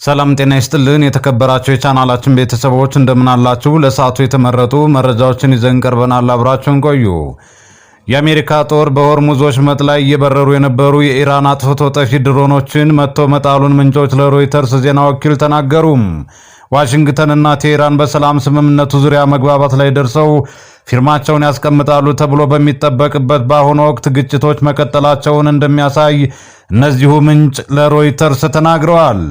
ሰላም ጤና ይስጥልን። የተከበራችሁ የቻናላችን ቤተሰቦች እንደምን አላችሁ? ለሰዓቱ የተመረጡ መረጃዎችን ይዘን ቀርበናል። አብራችሁን ቆዩ። የአሜሪካ ጦር በሆርሙዝ ወሽመጥ ላይ እየበረሩ የነበሩ የኢራን አጥፍቶ ጠፊ ድሮኖችን መትቶ መጣሉን ምንጮች ለሮይተርስ ዜና ወኪል ተናገሩ። ዋሽንግተንና ቴሄራን በሰላም ስምምነቱ ዙሪያ መግባባት ላይ ደርሰው ፊርማቸውን ያስቀምጣሉ ተብሎ በሚጠበቅበት በአሁኑ ወቅት ግጭቶች መቀጠላቸውን እንደሚያሳይ እነዚሁ ምንጭ ለሮይተርስ ተናግረዋል።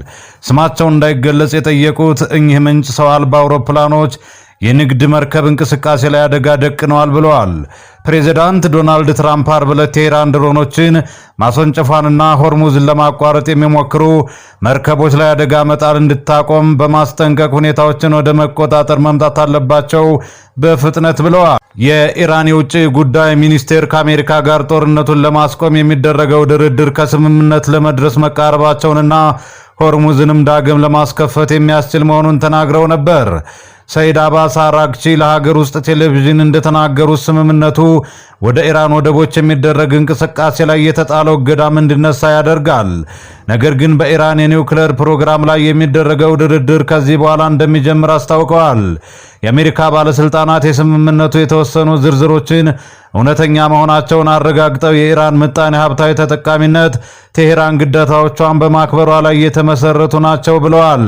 ስማቸው እንዳይገለጽ የጠየቁት እኚህ ምንጭ ሰው አልባ አውሮፕላኖች የንግድ መርከብ እንቅስቃሴ ላይ አደጋ ደቅነዋል ብለዋል። ፕሬዚዳንት ዶናልድ ትራምፕ አርብ ዕለት ቴሄራን ድሮኖችን ማስወንጨፏንና ሆርሙዝን ለማቋረጥ የሚሞክሩ መርከቦች ላይ አደጋ መጣል እንድታቆም በማስጠንቀቅ ሁኔታዎችን ወደ መቆጣጠር መምጣት አለባቸው በፍጥነት ብለዋል። የኢራን የውጭ ጉዳይ ሚኒስቴር ከአሜሪካ ጋር ጦርነቱን ለማስቆም የሚደረገው ድርድር ከስምምነት ለመድረስ መቃረባቸውንና ሆርሙዝንም ዳግም ለማስከፈት የሚያስችል መሆኑን ተናግረው ነበር። ሰይድ አባስ አራግቺ ለሀገር ውስጥ ቴሌቪዥን እንደተናገሩት ስምምነቱ ወደ ኢራን ወደቦች የሚደረግ እንቅስቃሴ ላይ የተጣለው እገዳም እንዲነሳ ያደርጋል። ነገር ግን በኢራን የኒውክሌር ፕሮግራም ላይ የሚደረገው ድርድር ከዚህ በኋላ እንደሚጀምር አስታውቀዋል። የአሜሪካ ባለስልጣናት የስምምነቱ የተወሰኑ ዝርዝሮችን እውነተኛ መሆናቸውን አረጋግጠው የኢራን ምጣኔ ሀብታዊ ተጠቃሚነት ቴሄራን ግዴታዎቿን በማክበሯ ላይ የተመሰረቱ ናቸው ብለዋል።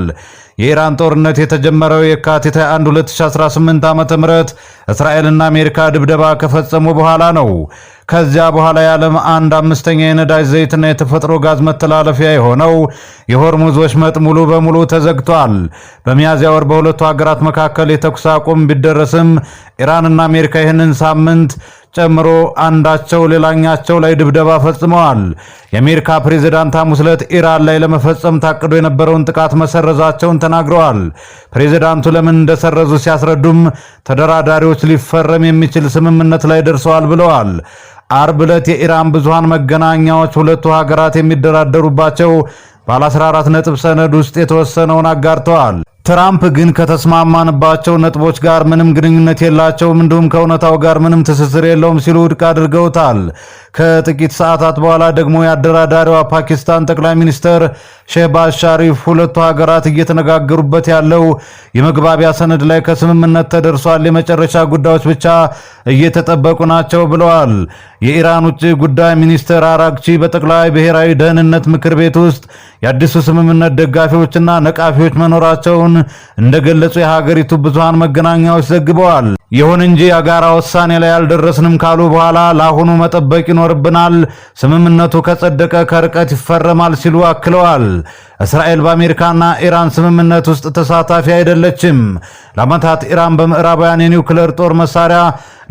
የኢራን ጦርነት የተጀመረው የካቲት 21 2018 ዓ.ም እስራኤልና አሜሪካ ድብደባ ከፈጸሙ በኋላ ነው። ከዚያ በኋላ የዓለም አንድ አምስተኛ የነዳጅ ዘይትና የተፈጥሮ ጋዝ መተላለፊያ የሆነው የሆርሙዝ ወሽመጥ ሙሉ በሙሉ ተዘግቷል። በሚያዝያ ወር በሁለቱ ሀገራት መካከል የተኩስ አቁም ቢደረስም ኢራንና አሜሪካ ይህንን ሳምንት ጨምሮ አንዳቸው ሌላኛቸው ላይ ድብደባ ፈጽመዋል። የአሜሪካ ፕሬዝዳንት ሐሙስ ዕለት ኢራን ላይ ለመፈጸም ታቅዶ የነበረውን ጥቃት መሰረዛቸውን ተናግረዋል። ፕሬዝዳንቱ ለምን እንደሰረዙ ሲያስረዱም ተደራዳሪዎች ሊፈረም የሚችል ስምምነት ላይ ደርሰዋል ብለዋል። አርብ ዕለት የኢራን ብዙሃን መገናኛዎች ሁለቱ ሀገራት የሚደራደሩባቸው ባለ 14 ነጥብ ሰነድ ውስጥ የተወሰነውን አጋርተዋል። ትራምፕ ግን ከተስማማንባቸው ነጥቦች ጋር ምንም ግንኙነት የላቸውም፣ እንዲሁም ከእውነታው ጋር ምንም ትስስር የለውም ሲሉ ውድቅ አድርገውታል። ከጥቂት ሰዓታት በኋላ ደግሞ የአደራዳሪዋ ፓኪስታን ጠቅላይ ሚኒስትር ሼህባዝ ሻሪፍ ሁለቱ ሀገራት እየተነጋገሩበት ያለው የመግባቢያ ሰነድ ላይ ከስምምነት ተደርሷል፣ የመጨረሻ ጉዳዮች ብቻ እየተጠበቁ ናቸው ብለዋል። የኢራን ውጭ ጉዳይ ሚኒስትር አራግቺ በጠቅላይ ብሔራዊ ደህንነት ምክር ቤት ውስጥ የአዲሱ ስምምነት ደጋፊዎችና ነቃፊዎች መኖራቸውን እንደገለጹ የሀገሪቱ ብዙሃን መገናኛዎች ዘግበዋል። ይሁን እንጂ የጋራ ውሳኔ ላይ አልደረስንም ካሉ በኋላ ለአሁኑ መጠበቅ ይኖርብናል፣ ስምምነቱ ከጸደቀ ከርቀት ይፈረማል ሲሉ አክለዋል። እስራኤል በአሜሪካና ኢራን ስምምነት ውስጥ ተሳታፊ አይደለችም። ለዓመታት ኢራን በምዕራባውያን የኒውክሌር ጦር መሳሪያ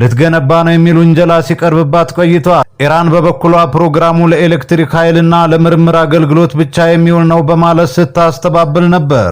ልትገነባ ነው የሚል ውንጀላ ሲቀርብባት ቆይቷል። ኢራን በበኩሏ ፕሮግራሙ ለኤሌክትሪክ ኃይልና ለምርምር አገልግሎት ብቻ የሚውል ነው በማለት ስታስተባብል ነበር።